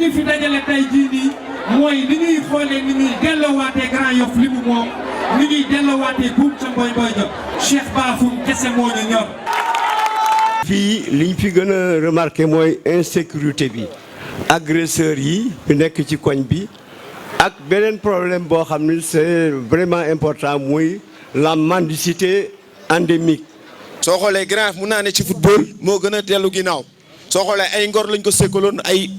ñu fi dajale tey jii nii mooy ni ñuy xoolee ni ñuy delloowaatee Grand Yoff li mu moom ni ñuy delloowaatee buum ca mboy mboy jot Cheikh Bakhoum kese moo ñu ñor. fii liñ fi gën a remarqué mooy insécurité bi agresseurs yi fi nekk ci koñ bi ak beneen problème boo xam ne c'est vraiment important muy la mendicité endémique. soo xoolee Grand Yoff mun naa ne ci football moo gën a dellu ginnaaw soo xoolee ay Ngor lañ ko sékkaloon ay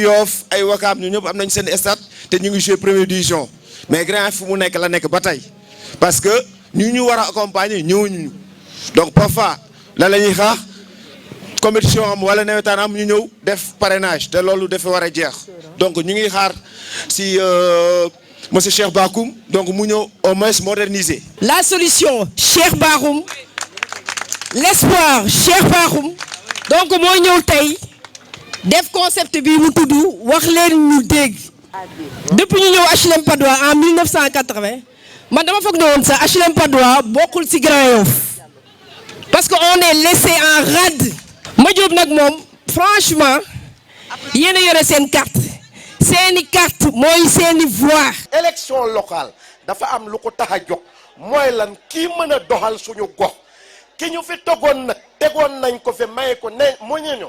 Yoff ay Wakaam ñu ñëpp am nañ seen stade te ñu ngi jouer première division mais Grand Yoff fu mu nekk la nekk ba tey parce que ñu war a accompagner ñëwuñu donc parfois la ñuy xaar compétition am wala nawetaan am ñu ñëw def parrainage te loolu dafa war a jeex donc ñu ngi xaar si monsieur Cheikh Bakhoum donc mu ñëw au moins moderniser. La solution Cheikh Bakhoum, l'espoir Cheikh Bakhoum donc moo ñëw tey def concept bi mu tudd wax leen ñu dégg depuis ñu ñëw HLM Patte d'Oie en 1980 man dama foog ne woon sax HLM Patte d'Oie bokkul ci Grand Yoff parce que on est laissé en rade. ma jóob nag moom franchement yéen a yore seen carte mooy seeni voix. élection locale dafa am lu ko tax a jóg mooy lan kii mën a doxal suñu gox ki ñu fi tegoon nag tegoon nañ ko fi may ko ne mu ñu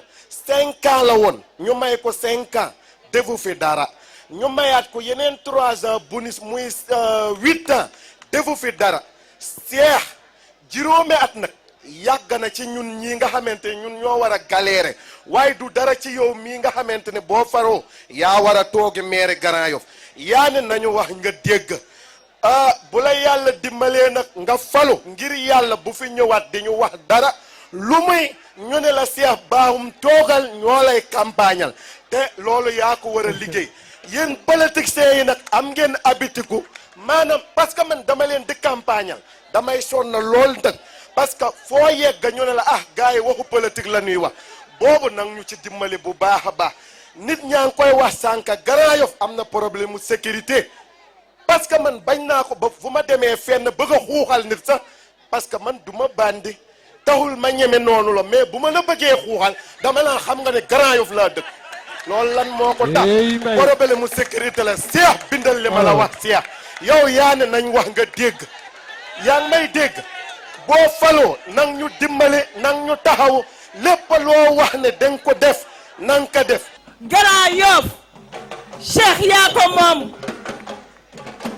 5 ans la woon ñu may ko 5 ans defu fi dara ñu mayaat ko yeneen 3 ans bonus muy 8 ans defu fi dara seex juróomi at nag yàgg na ci ñun ñii nga xamante ne ñun ñoo war a galérer waaye du dara ci yow mii nga xamante ne boo faroo yaa war a toogi maire Grand Yoff yaa ne nañu wax nga dégg bu la yàlla dimbalee nag nga falu ngir yàlla bu fi ñëwaat di ñu wax dara lu muy ñu ne la Cheikh Bakhoum toogal ñoo lay campagnal te loolu yaa ko war a liggéey yéen politiciens yi nag am ngeen habitude maanaam parce que man dama leen di campagnal damay sonn lool nag parce que foo yegg ñu ne la gars yi waxu politique la ñuy wax boobu nag ñu ci dimbali bu baax a baax nit ñaa ngi koy wax sànq Grand Yoff am na problème mu sécurité parce que man bañ naa ko ba fu ma demee fenn bëgg a xuuxal nit sax parce que man du ma bandi taxul ma ñeme noonu la mais bu ma la bëggee xuuxal dama naan xam nga ne Grand Yoff laa dëkk loolu lan moo ko tax problème mu sécurité la Cheikh bindal li ma la wax Cheikh yow yaa ne nañ wax nga dégg yaa ngi may dégg boo faloo nang ñu dimbale nang ñu taxaw lépp loo wax ne danga ko def nang ko def. Grand Yoff Cheikh yaa ko moom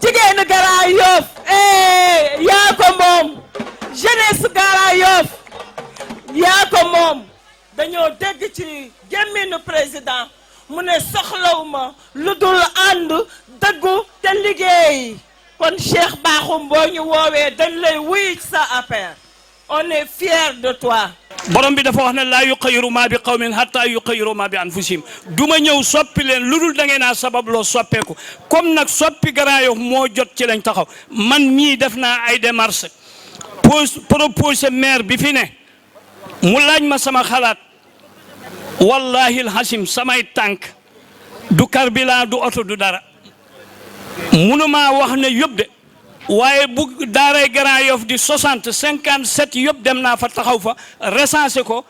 jigéenu Grand Yoff yaa ko moom jeunesse Grand Yoff yaa ko moom dañoo dégg ci gémminu président mu ne soxlawuma lu dul ànd dëggu te liggéey kon Cheikh Bakhoum boo ñu woowee dañ lay wuy sa affaire on est fier de toi. borom bi dafa wax ne laa yuqayyiru maa bi qawmin hatta yuqayyiru maa bi anfusihim du ma ñëw soppi leen lu dul da ngeen a sabab loo soppeeku comme nag soppi Grand Yoff moo jot ci lañ taxaw man mii def naa ay démarches proposé maire bi fi ne mu laaj ma sama xalaat wallahi alhasim samay tànk du carburant du oto du dara mënuma wax ne yëpp de waaye bu daaray Grand Yoff di 60 57 yëpp dem naa fa taxaw fa recensé ko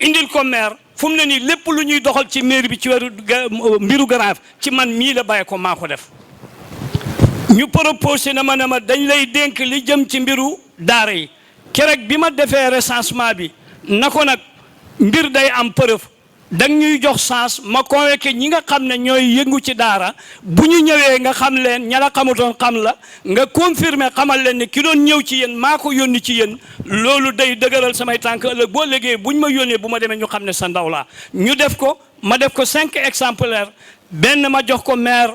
indil ko maire fu mu ne nii lépp lu ñuy doxal ci mairie bi ci weeru mbiru Grand Yoff ci man mii la bàyyi ko maa ko def ñu proposé na ma dañ lay dénk li jëm ci mbiru daara yi keroog bi ma defee recensement bi na ko nag mbir day am preuve dang ñuy jox chance ma convoqué ñi nga xam ne ñooy yëngu ci daara bu ñu ñëwee nga xam leen ña la xamutoon xam la nga confirmer xamal leen ne ki doon ñëw ci yéen maa ko yónni ci yéen loolu day dëgëral samay tànk ëllëg boo léegi buñ ma yónnee bu ma demee ñu xam ne sa ndaw laa ñu def ko ma def ko 5 exemplaires benn ma jox ko maire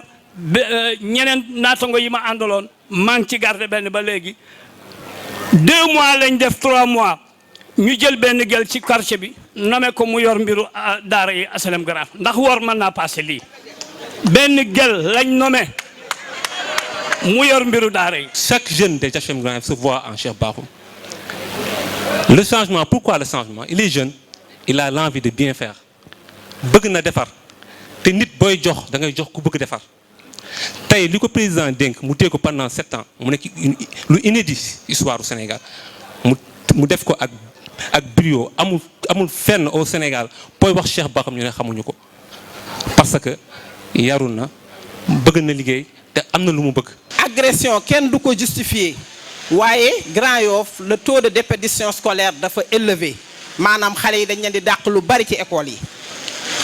ñeneen naatango yi ma àndaloon maa ngi ci garde benn ba léegi 2 mois lañ def 3 mois ñu jël benn gel ci quartier bi nommé ko mu yor mbiru daara yi HLM Grand Yoff ndax wor mën naa passé lii benn gel lañ nommé mu yor mbiru daara yi. Chaque jeune des HLM Grand Yoff se voit en Cheikh Bakhoum. Le changement, pourquoi le changement? Il est jeune, il a l'envie de bien faire. bëgg na defar te nit booy jox da ngay jox ku bëgg defar tey li ko président dénk mu téye ko pendant 7 ans mu nekk lu inédit histoire du Sénégal mu def ko ak brio amul fenn au Sénégal booy wax Cheikh Bakhoum ñu ne xamuñu ko parce que yaru na bëgg na liggéey te am na lu mu bëgg. agression kenn du ko justifier waaye Grand Yoff le taux de déperdition scolaire dafa élevé maanaam xale yi dañ leen di dàq lu bari ci école yi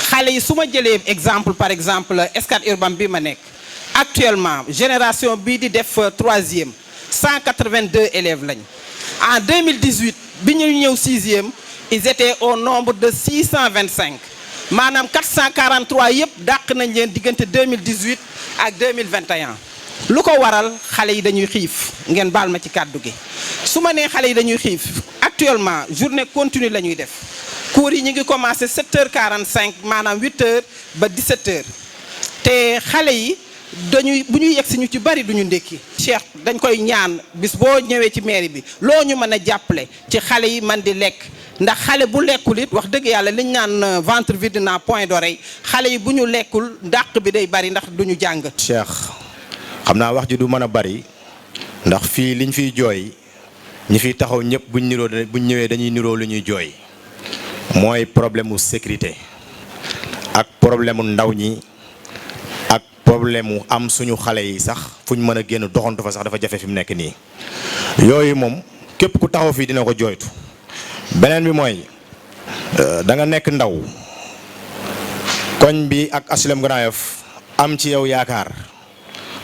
xale yi su ma jëlee exemple par exemple Scat Urbam bi ma nekk actuellement génération bii di def troisième 182 élèves lañ en 2018 bi ñu ñëw sixième ils étaient au nombre de 625 maanaam 443 yëpp dàq nañ leen diggante 2018 ak 2021 lu ko waral xale yi dañuy xiif ngeen baal ma ci kàddu gi su ma nee xale yi dañuy xiif actuellement journée continue la ñuy def cours yi ñu ngi commencé 7h45 maanaam 8h ba 17h te xale yi dañuy bu ñuy yegg si ñu ci bari duñu ndékki Cheikh dañ koy ñaan bis boo ñëwee ci mairie bi loo ñu mën a jàppale ci xale yi man di lekk ndax xale bu lekkul it wax dëgg yàlla liñ naan ventre vide na point d'oreille xale yi bu ñu lekkul dàq bi day bari ndax duñu jàng. Cheikh xam naa wax ji du mën a bari ndax fii liñ fiy jooy ñi fiy taxaw ñëpp buñ ñëwee dañuy niroo lu ñuy jooy mooy problème mu sécurité ak problème mu ndaw ñi ak problème mu am suñu xale yi sax fuñ mën a génn doxantu fa sax dafa jafe fi mu nekk nii yooyu moom képp ku taxaw fii dina ko jooytu. beneen bi mooy da nga nekk ndaw koñ bi ak HLM Grand Yoff am ci yow yaakaar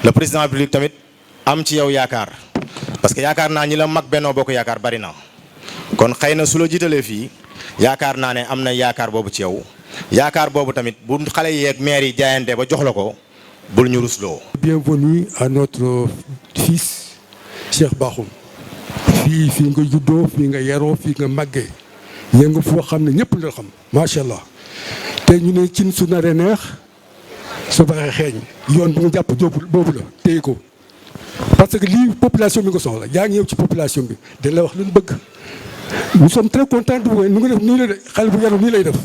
le président de la République tamit am ci yow yaakaar parce que yaakaar naa ñi la mag Benno Bokk Yaakaar bari na kon xëy na su la jiitalee fii yaakaar naa ne am na yaakaar boobu ci yow yaakaar boobu tamit bu xale yi ak maire yi jaayante ba jox la ko bul ñu rusloo. Bienvenue à notre fils Cheikh Bakhoum. fii nga juddoo fii nga yaroo fii nga màggee yéen nga foo xam ne ñëpp la xam macha allah te ñu ne cin su naree neex su baxee xeeñ yoon bu nga jàpp boobu la téye ko parce que lii population bi nga soxla yaa ngi ñëw ci population bi dañ la wax lu ñu bëgg nous sommes très contents de nu nga def nii la de xale bu yaru nii lay def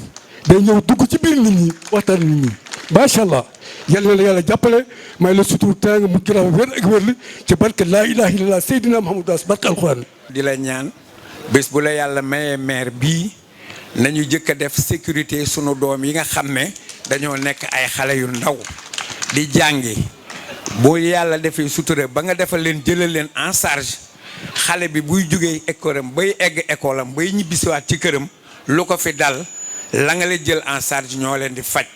day ñëw dugg ci biir nit ñi waxtaan nit ñi macha allah yal na la yàlla jàppale may la sutur tàng mu gën a wér ak wér li ci barke laa ilaha illallah Seydina Muhammadu Rasul barke alxuraan. di la ñaan bés bu la yàlla mayee maire bii nañu jëkk a def sécurité sunu doom yi nga xam ne dañoo nekk ay xale yu ndaw di jàngi boo yàlla defee sutura ba nga defal leen jëlal leen en charge xale bi buy jógee école am bay egg école am bay ñibbisiwaat ci këram lu ko fi dal la nga leen jël en charge ñoo leen di faj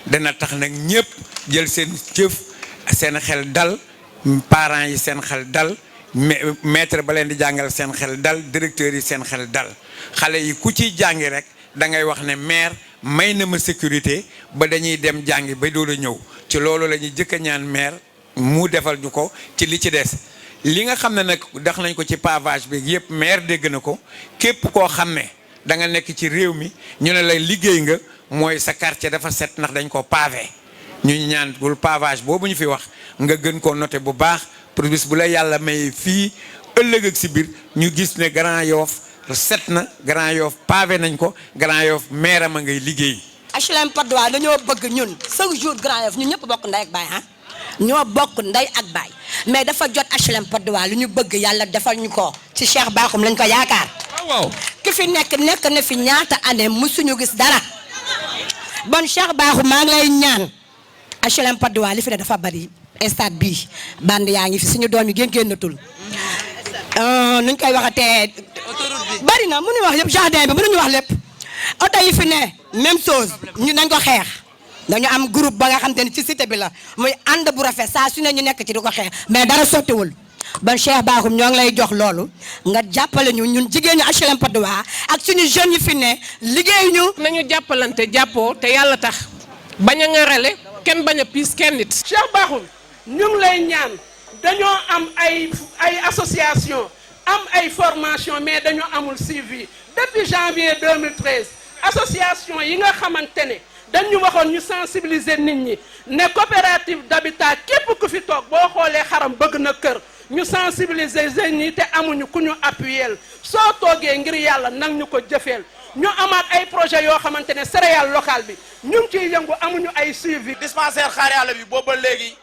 dana tax nag ñëpp jël seen jëf seen xel dal parents yi seen xel dal maître ba leen di jàngal seen xel dal directeur yi seen xel dal xale yi ku ciy jàngi rek da ngay wax ne maire may na ma sécurité ba dañuy dem jàngi ba doon a ñëw ci loolu la ñuy jëkk a ñaan maire mu defal ñu ko ci li ci des li nga xam ne nag dax nañ ko ci pavage bi yëpp maire dégg na ko képp koo xam ne da nga nekk ci réew mi ñu ne la liggéey nga mooy sa quartier dafa set ndax dañ ko pavé ñu ñaan bul pavage boobu ñu fi wax nga gën koo noté bu baax pour bis bu la yàlla may fii ëllëg ak si biir ñu gis ne Grand Yoff set na Grand Yoff pavé nañ ko Grand Yoff maire ma ngay liggéey. HLM Patte d'Oie dañoo bëgg ñun chaque jour Grand Yoff ñun ñëpp bokk ndey ak baay ñoo bokk ndey ak baay mais dafa jot HLM Patte d'Oie lu ñu bëgg yàlla defal ñu ko ci Cheikh Bakhoum lañ ko yaakaar. waaw ki fi nekk na fi ñaata année musuñu gis dara bon Cheikh Bakhoum maa ngi lay ñaan HLM Patte d'Oie li fi ne dafa bari stade bii band yaa ngi fi suñu doom yi génnatul nuñ koy waxatee bari na mënuñu wax yëpp jardin bi mënuñu wax lépp oto yi fi ne même chose ñu nañ ko xeex dañu am groupe ba nga xam te ne ci cité bi la muy ànd bu rafet saa su ne ñu nekk ci di ko xeex mais dara sottiwul ban Cheikh Bakhoum ñoo ngi lay jox loolu nga jàppale ñu ñun jigéen ñu HLM Patte d'Oie ak suñu jeunes yi fi ne liggéey ñu. nañu jàppalante jàppoo te yàlla tax bañ a ŋarale kenn bañ a piis kenn nit. Cheikh Bakhoum ñu ngi lay ñaan dañoo am ay association am ay formation mais dañoo amul suivi depuis janvier 2013 association yi nga xamante ne dañu waxoon ñu sensibiliser nit ñi ne coopérative d'habitat képp ku fi toog boo xoolee xaram bëgg na kër ñu sensibiliser jeunes ñi te amuñu ku ñu appuyer soo toogee ngir yàlla nag ñu ko jëfeel ñu amaat ay projet yoo xamante ne céréale locale bi ñu ngi ciy yëngu amuñu ay suivi. dispensaire xaar yàlla bi booba léegi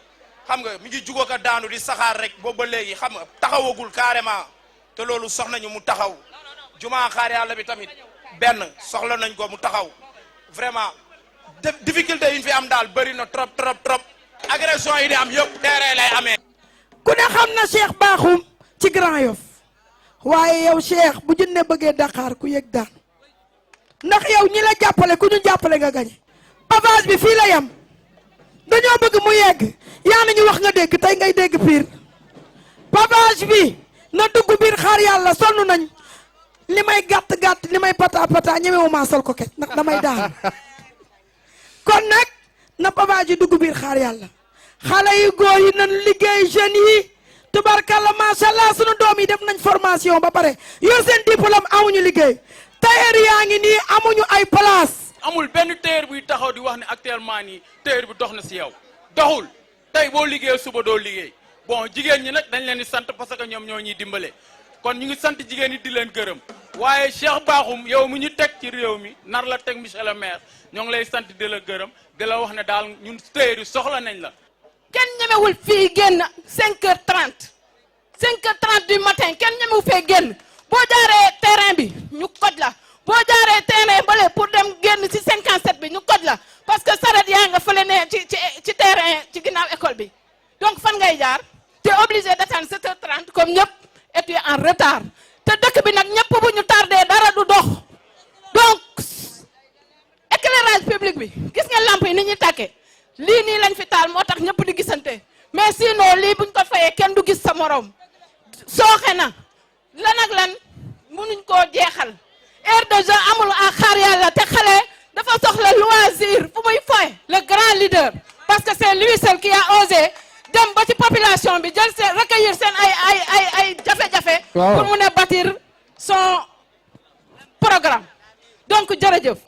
xam nga mi ngi jugoo ko daanu di saxaar rek booba léegi xam nga taxawagul carrément te loolu soxla ñu mu taxaw jumaa xaar yàlla bi tamit benn soxla nañ ko mu taxaw vraiment difficulté yi ñu fi am daal bëri na trop trop trop agression yi di am yëpp terrain lay amee. ku ne xam na Cheikh Bakhoum ci Grand Yoff waaye yow Cheikh bu Jinne bëggee Dakar ku yëg daan ndax yow ñi la jàppale ku ñu jàppale nga gañe pavage bi fii la yem dañoo bëgg mu yegg yaa nañu wax nga dégg tey ngay dégg pire pavage bi na dugg biir xaar yàlla sonn nañ li may gàtt li may pata ñemewuma sol ko ket ndax damay daan kon nag na pavage yi dugg biir xaar yàlla xale yu góor yi nañ liggéey jeunes yi tubarkalla macha allah sunu doom yi def nañ formation ba pare yor seen diplôme amuñu liggéey tailleur yaa ngi nii amuñu ay place. amul benn tailleur buy taxaw di wax ne actuellement nii tailleur bi dox na si yow doxul tey boo liggéey suba doo liggéey bon jigéen ñi nag dañ leen di sant parce que ñoom ñoo ñuy dimbale kon ñu ngi sant jigéen ñi di leen gërëm waaye Cheikh Bakhoum yow mi ñu teg ci réew mi nar la teg monsieur le maire ñoo ngi lay sant di la gërëm di la wax ne daal ñun tailleur yi soxla nañ la. kenn ñemewul fii génn 5h30 5h30 du matin kenn ñemewu fee génn boo jaaree terrain bi ñu koj la boo jaaree terrain bale pour dem génn ci 57 bi ñu koj la parce que saret yaa nga fële ne ci terrain ci ginnaaw école bi donc fan ngay jaar te obligé d'attendre 7h30 comme ñëpp et tu es en retard te dëkk bi nag ñëpp bu ñu tardé dara du dox donc éclairage public bi gis nga lampe yi ni ñuy tàkkee lii nii lañ fi taal moo tax ñëpp di gisante mais sinon lii buñ ko fayee kenn du gis sa morom sooxe na lan ak lan mënuñ koo jeexal aire de jeu amul a xaar yàlla te xale dafa soxla loisir fu muy foy le grand leader parce que c'est lui seul qui a osé dem ba ci population bi jël seen recueillir seen ay jafe-jafe pour mun a bâtir son programme donc jërëjëf